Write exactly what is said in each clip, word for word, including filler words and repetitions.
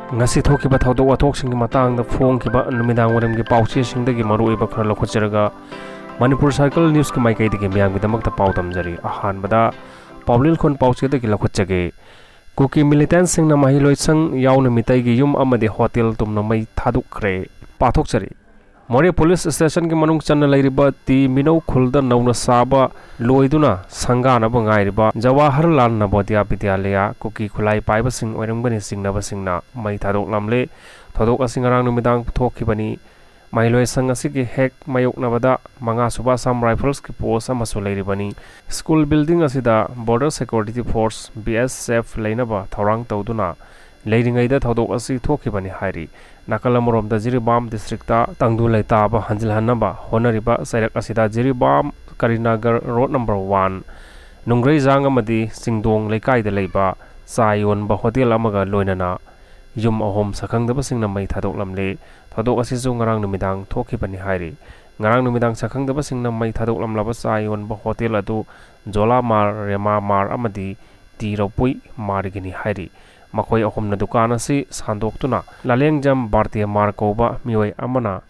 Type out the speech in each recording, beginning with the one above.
ꯉꯁꯤ ꯊꯣꯛꯈꯤꯕ ꯊꯧꯗꯣꯛ ꯋꯥꯊꯣꯛꯁꯤꯡꯒꯤ ꯃꯇꯥꯡꯗ ꯐꯣꯡꯈꯤꯕ ꯅꯨꯃꯤꯗꯥꯡ ꯋꯥꯏꯔꯝꯒꯤ ꯄꯥꯎꯆꯦꯁꯤꯡꯗꯒꯤ ꯃꯔꯨꯑꯣꯏꯕ ꯈꯔ ꯂꯧꯈꯠꯆꯔꯒ ꯃꯅꯤꯄꯨꯔ ꯁꯥꯔꯀꯜ ꯅ꯭ꯌꯨꯁꯀꯤ ꯃꯥꯏꯀꯩꯗꯒꯤ ꯃꯤꯌꯥꯝꯒꯤꯗꯃꯛꯇ ꯄꯥꯎ ꯇꯝꯖꯔꯤ꯫ ꯑꯍꯥꯟꯕꯗ ꯄꯥꯎꯂꯦꯜ ꯈꯣꯟ ꯄꯥꯎꯆꯦꯗꯒꯤ ꯂꯧꯈꯠꯆꯒꯦ꯫ ꯀꯨꯀꯤ ꯃꯤꯂꯤꯇꯦꯟꯁꯤꯡꯅ ꯃꯍꯩꯂꯣꯏꯁꯪ ꯌꯥꯎꯅ ꯃꯤꯇꯩꯒꯤ ꯌꯨꯝ ꯑꯃꯗꯤ ꯍꯣꯇꯦꯜ ꯇꯨꯝꯅ ꯃꯩ ꯊꯥꯗꯣꯛꯈ꯭ꯔꯦ꯫ ꯄꯥꯊꯣꯛꯆꯔꯤ꯫ ꯃꯣꯔꯦ ꯄꯨꯂꯤꯁ ꯁ꯭ꯇꯦꯁꯟꯒꯤ ꯃꯅꯨꯡ ꯆꯟꯅ ꯂꯩꯔꯤꯕ ꯇꯤ ꯃꯤꯅꯧ ꯈꯨꯜꯗ ꯅꯧꯅ ꯁꯥꯕ ꯂꯣꯏꯗꯨꯅ ꯁꯪꯒꯥꯅꯕ ꯉꯥꯏꯔꯤꯕ ꯖꯋꯥꯍꯔꯂꯥꯜ ꯅꯕꯣꯗꯤꯌꯥ ꯕꯤꯗ꯭ꯌꯥꯂꯌꯥ ꯀꯨꯀꯤ ꯈꯨꯠꯂꯥꯏ ꯄꯥꯏꯕꯁꯤꯡ ꯑꯣꯏꯔꯝꯒꯅꯤ ꯆꯤꯡꯅꯕꯁꯤꯡꯅ ꯃꯩ ꯊꯥꯗꯣꯛꯂꯝꯂꯦ꯫ ꯊꯧꯗꯣꯛ ꯑꯁꯤ ꯉꯔꯥꯡ ꯅꯨꯃꯤꯗꯥꯡ ꯊꯣꯛꯈꯤꯕꯅꯤ꯫ ꯃꯍꯩꯂꯣꯏꯁꯪ ꯑꯁꯤꯒꯤ ꯍꯦꯛ ꯃꯥꯌꯣꯛꯅꯕꯗ ꯃꯉꯥꯁꯨꯕ ꯑꯁꯥꯝ ꯔꯥꯏꯐꯜꯁꯀꯤ ꯄꯣꯁ ꯑꯃꯁꯨ ꯂꯩꯔꯤꯕꯅꯤ꯫ ꯁ꯭ꯀꯨꯜ ꯕꯤꯜꯗꯤꯡ ꯑꯁꯤꯗ ꯕꯣꯔꯗꯔ ꯁꯦꯀ꯭ꯌꯨꯔꯤꯇꯤ ꯐꯣꯔꯁ, ꯕꯤ ꯑꯦꯁ ꯑꯦꯐ, ꯂꯩꯅꯕ ꯊꯧꯔꯥꯡ ꯇꯧꯗꯨꯅ ꯂꯩꯔꯤꯉꯩꯗ ꯊꯧꯗꯣꯛ ꯑꯁꯤ ꯊꯣꯛꯈꯤꯕꯅꯤ ꯍꯥꯏꯔꯤ꯫ ꯅꯥꯀꯜ ꯑꯃꯔꯣꯝꯗ ꯖꯤꯔꯤꯕꯥꯝ ꯗꯤꯁꯇ꯭ꯔꯤꯛꯇ ꯇꯪꯗꯨ ꯂꯩꯇꯥꯕ ꯍꯟꯖꯤꯜꯍꯟꯅꯕ ꯍꯣꯠꯅꯔꯤꯕ ꯆꯩꯔꯛ ꯑꯁꯤꯗ ꯖꯤꯔꯤꯕꯥꯝ ꯀꯔꯤꯅꯒꯔ ꯔꯣꯗ ꯅꯝꯕꯔ ꯋꯥꯟ, ꯅꯨꯡꯒ꯭ꯔꯩꯖꯥꯡ ꯑꯃꯗꯤ ꯆꯤꯡꯗꯣꯡ ꯂꯩꯀꯥꯏꯗ ꯂꯩꯕ ꯆꯥ ꯌꯣꯟꯕ ꯍꯣꯇꯦꯜ ꯑꯃꯒ ꯂꯣꯏꯅꯅ ꯌꯨꯝ ꯑꯍꯨꯝ ꯁꯛꯈꯪꯗꯕꯁꯤꯡꯅ ꯃꯩ ꯊꯥꯗꯣꯛꯂꯝꯂꯦ꯫ ꯊꯧꯗꯣꯛ ꯑꯁꯤꯁꯨ ꯉꯔꯥꯡ ꯅꯨꯃꯤꯗꯥꯡ ꯊꯣꯛꯈꯤꯕꯅꯤ ꯍꯥꯏꯔꯤ꯫ ꯉꯔꯥꯡ ꯅꯨꯃꯤꯗꯥꯡ ꯁꯛꯈꯪꯗꯕꯁꯤꯡꯅ ꯃꯩ ꯊꯥꯗꯣꯛꯂꯝꯂꯕ ꯆꯥ ꯌꯣꯟꯕ ꯍꯣꯇꯦꯜ ꯑꯗꯨ ꯖꯣꯂꯥ ꯃꯥꯔ, ꯔꯦꯃꯥ ꯃꯥꯔ ꯑꯃꯗꯤ ꯇꯤ ꯔꯧꯄꯨꯏ ꯃꯥꯔꯒꯤꯅꯤ ꯍꯥꯏꯔꯤ꯫ ꯃꯈꯣꯏ ꯑꯍꯨꯝꯅ ꯗꯨꯀꯥꯟ ꯑꯁꯤ ꯁꯥꯟꯗꯣꯛꯇꯨꯅ ꯂꯥꯂꯦꯡꯖꯝ ꯕꯥꯔꯇꯦ ꯃꯥꯔ ꯀꯧꯕ ꯃꯤꯑꯣꯏ ꯑꯃꯅ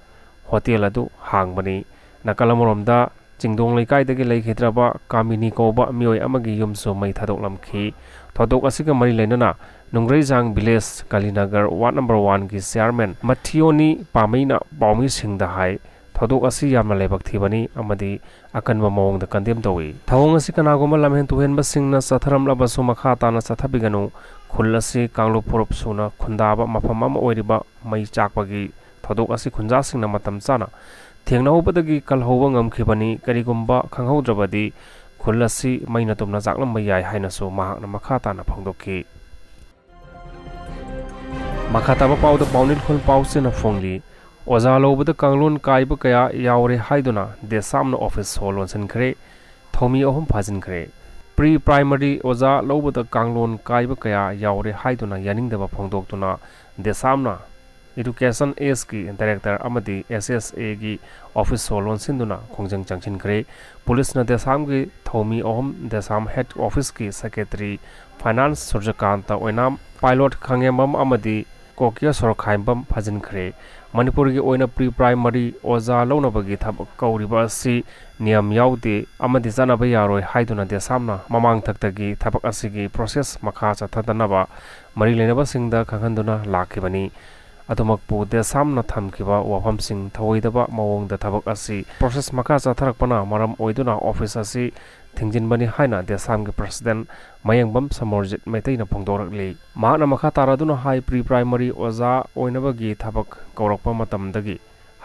ꯍꯣꯇꯦꯜ ꯑꯗꯨ ꯍꯥꯡꯕꯅꯤ꯫ ꯅꯥꯀꯜ ꯑꯃꯔꯣꯝꯗ ꯆꯤꯡꯗꯣꯡ ꯂꯩꯀꯥꯏꯗꯒꯤ ꯂꯩꯈꯤꯗ꯭ꯔꯕ ꯀꯥꯃꯤꯅꯤ ꯀꯧꯕ ꯃꯤꯑꯣꯏ ꯑꯃꯒꯤ ꯌꯨꯝꯁꯨ ꯃꯩ ꯊꯥꯗꯣꯛꯂꯝꯈꯤ꯫ ꯊꯧꯗꯣꯛ ꯑꯁꯤꯒ ꯃꯔꯤ ꯂꯩꯅꯅ ꯅꯨꯡꯒ꯭ꯔꯩꯖꯥꯡ ꯚꯤꯂꯦꯖ ꯀꯥꯂꯤꯅꯒꯔ ꯋꯥꯔꯗ ꯅꯝꯕꯔ ꯋꯥꯟꯒꯤ ꯆꯤꯌꯥꯔꯃꯦꯟ ꯃꯊꯤꯌꯣꯅꯤ ꯄꯥꯃꯩꯅ ꯄꯥꯎꯃꯤꯁꯤꯡꯗ ꯍꯥꯏ, ꯊꯧꯗꯣꯛ ꯑꯁꯤ ꯌꯥꯝꯅ ꯂꯥꯏꯕꯛ ꯊꯤꯕꯅꯤ ꯑꯃꯗꯤ ꯑꯀꯟꯕ ꯃꯑꯣꯡꯗ ꯀꯟꯗꯦꯝ ꯇꯧꯏ꯫ ꯊꯧꯑꯣꯡ ꯑꯁꯤ ꯀꯅꯥꯒꯨꯝꯕ ꯂꯝꯍꯦꯟ ꯇꯨꯍꯦꯟꯕꯁꯤꯡꯅ ꯆꯠꯊꯔꯝꯂꯕꯁꯨ ꯃꯈꯥ ꯇꯥꯅ ꯆꯠꯊꯕꯤꯒꯅꯨ꯫ ꯈꯨꯜ ꯑꯁꯤ ꯀꯥꯡꯂꯨꯞ ꯐꯨꯔꯨꯞ ꯁꯨꯅ ꯈꯨꯟꯗꯥꯕ ꯃꯐꯝ ꯑꯃ ꯑꯣꯏꯔꯤꯕ ꯃꯩ ꯆꯥꯛꯄꯒꯤ ꯊꯧꯗꯣꯛ ꯑꯁꯤ ꯈꯨꯟꯖꯥꯁꯤꯡꯅ ꯃꯇꯝ ꯆꯥꯅ ꯊꯦꯡꯅꯍꯧꯕꯗꯒꯤ ꯀꯜꯍꯧꯕ ꯉꯝꯈꯤꯕꯅꯤ꯫ ꯀꯔꯤꯒꯨꯝꯕ ꯈꯪꯍꯧꯗ꯭ꯔꯕꯗꯤ ꯈꯨꯜ ꯑꯁꯤ ꯃꯩꯅ ꯇꯨꯝꯅ ꯆꯥꯛꯂꯝꯕ ꯌꯥꯏ ꯍꯥꯏꯅꯁꯨ ꯃꯍꯥꯛꯅ ꯃꯈꯥ ꯇꯥꯅ ꯐꯣꯡꯗꯣꯛꯈꯤ꯫ ꯃꯈꯥ ꯇꯥꯕ ꯄꯥꯎꯗ ꯄꯥꯎꯅꯤꯜ ꯈꯣꯜ ꯄꯥꯎꯆꯦꯅ ꯐꯣꯡꯂꯤ꯫ ꯑꯣꯖꯥ ꯂꯧꯕꯗ ꯀꯥꯡꯂꯣꯟ ꯀꯥꯏꯕ ꯀꯌꯥ ꯌꯥꯎꯔꯦ ꯍꯥꯏꯗꯨꯅ ꯗꯦꯁꯥꯝꯅ ꯑꯣꯐꯤꯁ ꯁꯣ ꯂꯣꯟꯁꯤꯟꯈ꯭ꯔꯦ꯫ ꯊꯧꯃꯤ ꯑꯍꯨꯝ ꯐꯥꯖꯤꯟꯈ꯭ꯔꯦ꯫ ꯄ꯭ꯔꯤ ꯄ꯭ꯔꯥꯏꯃꯔꯤ ꯑꯣꯖꯥ ꯂꯧꯕꯗ ꯀꯥꯡꯂꯣꯟ ꯀꯥꯏꯕ ꯀꯌꯥ ꯌꯥꯎꯔꯦ ꯍꯥꯏꯗꯨꯅ ꯌꯥꯅꯤꯡꯗꯕ ꯐꯣꯡꯗꯣꯛꯇꯨꯅ ꯗꯦꯁꯥꯝꯅ ꯏꯗꯨꯀꯦꯁꯟ ꯑꯦꯁꯀꯤ ꯗꯥꯏꯔꯦꯛꯇꯔ ꯑꯃꯗꯤ ꯑꯦꯁ ꯑꯦꯁ ꯑꯦꯒꯤ ꯑꯣꯐꯤꯁ ꯁꯣ ꯂꯣꯟꯁꯤꯟꯗꯨꯅ ꯈꯣꯡꯖꯪ ꯆꯪꯁꯤꯟꯈ꯭ꯔꯦ꯫ ꯄꯨꯂꯤꯁꯅ ꯗꯦꯁꯥꯝꯒꯤ ꯊꯧꯃꯤ ꯑꯍꯨꯝ, ꯗꯦꯁꯥꯝ ꯍꯦꯗ ꯑꯣꯐꯤꯁꯀꯤ ꯁꯦꯀ꯭ꯔꯦꯇꯔꯤ ꯐꯥꯏꯅꯥꯟꯁ ꯁꯨꯔꯖꯀꯥꯟꯇ ꯑꯣꯏꯅꯥꯝ, ꯄꯥꯏꯂꯣꯠ ꯈꯥꯉꯦꯝꯕꯝ ꯑꯃꯗꯤ ꯀꯣꯀꯤꯌꯥ ꯁꯣꯔꯣꯛꯈꯥꯏꯝꯕꯝ ꯐꯥꯖꯤꯟꯈ꯭ꯔꯦ꯫ ꯃꯅꯤꯄꯨꯔꯒꯤ ꯑꯣꯏꯅ ꯄ꯭ꯔꯤ ꯄ꯭ꯔꯥꯏꯃꯔꯤ ꯑꯣꯖꯥ ꯂꯧꯅꯕꯒꯤ ꯊꯕꯛ ꯀꯧꯔꯤꯕ ꯑꯁꯤ ꯅꯤꯌꯝ ꯌꯥꯎꯗꯦ ꯑꯃꯗꯤ ꯆꯠꯅꯕ ꯌꯥꯔꯣꯏ ꯍꯥꯏꯗꯨꯅ ꯗꯦꯁꯥꯝꯅ ꯃꯃꯥꯡꯊꯛꯇꯒꯤ ꯊꯕꯛ ꯑꯁꯤꯒꯤ ꯄ꯭ꯔꯣꯁꯦꯁ ꯃꯈꯥ ꯆꯠꯊꯗꯅꯕ ꯃꯔꯤ ꯂꯩꯅꯕꯁꯤꯡꯗ ꯈꯪꯍꯟꯗꯨꯅ ꯂꯥꯛꯈꯤꯕꯅꯤ꯫ ꯑꯗꯨꯃꯛꯄꯨ ꯗꯦꯁꯥꯝꯅ ꯊꯝꯈꯤꯕ ꯋꯥꯐꯝꯁꯤꯡ ꯊꯧꯑꯣꯏꯗꯕ ꯃꯑꯣꯡꯗ ꯊꯕꯛ ꯑꯁꯤ ꯄ꯭ꯔꯣꯁꯦꯁ ꯃꯈꯥ ꯆꯠꯊꯔꯛꯄꯅ ꯃꯔꯝ ꯑꯣꯏꯗꯨꯅ ꯑꯣꯐꯤꯁ ꯑꯁꯤ ꯊꯤꯡꯖꯤꯟꯕꯅꯤ ꯍꯥꯏꯅ ꯗꯦꯁꯥꯝꯒꯤ ꯄ꯭ꯔꯁꯤꯗꯦꯟ ꯃꯌꯦꯡꯕꯝ ꯁꯃꯔꯖꯤꯠ ꯃꯩꯇꯩꯅ ꯐꯣꯡꯗꯣꯔꯛꯂꯤ꯫ ꯃꯍꯥꯛꯅ ꯃꯈꯥ ꯇꯥꯔꯗꯨꯅ ꯍꯥꯏ, ꯄ꯭ꯔꯤ ꯄ꯭ꯔꯥꯏꯃꯔꯤ ꯑꯣꯖꯥ ꯑꯣꯏꯅꯕꯒꯤ ꯊꯕꯛ ꯀꯧꯔꯛꯄ ꯃꯇꯝꯗꯒꯤ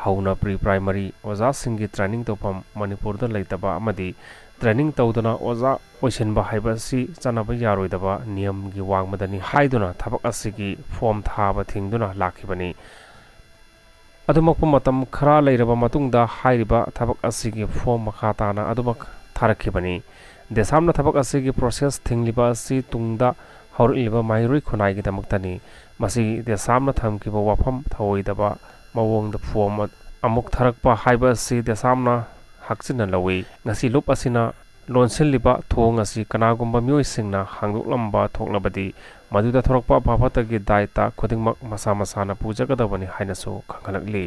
ꯍꯧꯅ ꯄ꯭ꯔꯤ ꯄ꯭ꯔꯥꯏꯃꯔꯤ ꯑꯣꯖꯥꯁꯤꯡꯒꯤ ꯇ꯭ꯔꯦꯅꯤꯡ ꯇꯧꯐꯝ ꯃꯅꯤꯄꯨꯔꯗ ꯂꯩꯇꯕ ꯑꯃꯗꯤ ꯇ꯭ꯔꯦꯅꯤꯡ ꯇꯧꯗꯅ ꯑꯣꯖꯥ ꯑꯣꯏꯁꯤꯟꯕ ꯍꯥꯏꯕ ꯑꯁꯤ ꯆꯠꯅꯕ ꯌꯥꯔꯣꯏꯗꯕ ꯅꯤꯌꯝꯒꯤ ꯋꯥꯡꯃꯗꯅꯤ ꯍꯥꯏꯗꯨꯅ ꯊꯕꯛ ꯑꯁꯤꯒꯤ ꯐꯣꯝ ꯊꯥꯕ ꯊꯤꯡꯗꯨꯅ ꯂꯥꯛꯈꯤꯕꯅꯤ꯫ ꯑꯗꯨꯃꯛꯄꯨ ꯃꯇꯝ ꯈꯔ ꯂꯩꯔꯕ ꯃꯇꯨꯡꯗ ꯍꯥꯏꯔꯤꯕ ꯊꯕꯛ ꯑꯁꯤꯒꯤ ꯐꯣꯝ ꯃꯈꯥ ꯇꯥꯅ ꯑꯗꯨꯃꯛ ꯊꯥꯔꯛꯈꯤꯕꯅꯤ꯫ ꯗꯦꯁꯥꯝꯅ ꯊꯕꯛ ꯑꯁꯤꯒꯤ ꯄ꯭ꯔꯣꯁꯦꯁ ꯊꯤꯡꯂꯤꯕ ꯑꯁꯤ ꯇꯨꯡꯗ ꯍꯧꯔꯛꯂꯤꯕ ꯃꯍꯩꯔꯣꯏ ꯈꯨꯟꯅꯥꯏꯒꯤꯗꯃꯛꯇꯅꯤ꯫ ꯃꯁꯤ ꯗꯦꯁꯥꯝꯅ ꯊꯝꯈꯤꯕ ꯋꯥꯐꯝ ꯊꯧꯑꯣꯏꯗꯕ ꯃꯑꯣꯡꯗ ꯐꯣꯝ ꯑꯃꯨꯛ ꯊꯥꯔꯛꯄ ꯍꯥꯏꯕ ꯑꯁꯤ ꯗꯦꯁꯥꯝꯅ ꯍꯛꯆꯤꯟꯅ ꯂꯧꯏ꯫ ꯉꯁꯤ ꯂꯨꯞ ꯑꯁꯤꯅ ꯂꯣꯟꯁꯤꯜꯂꯤꯕ ꯊꯣꯡ ꯑꯁꯤ ꯀꯅꯥꯒꯨꯝꯕ ꯃꯤꯑꯣꯏꯁꯤꯡꯅ ꯍꯥꯡꯗꯣꯛꯂꯝꯕ ꯊꯣꯛꯂꯕꯗꯤ, ꯃꯗꯨꯗ ꯊꯣꯔꯛꯄ ꯑꯐ ꯐꯠꯇꯒꯤ ꯗꯥꯏꯇ ꯈꯨꯗꯤꯡꯃꯛ ꯃꯁꯥ ꯃꯁꯥꯅ ꯄꯨꯖꯒꯗꯕꯅꯤ ꯍꯥꯏꯅꯁꯨ ꯈꯪꯍꯜꯂꯛꯂꯤ꯫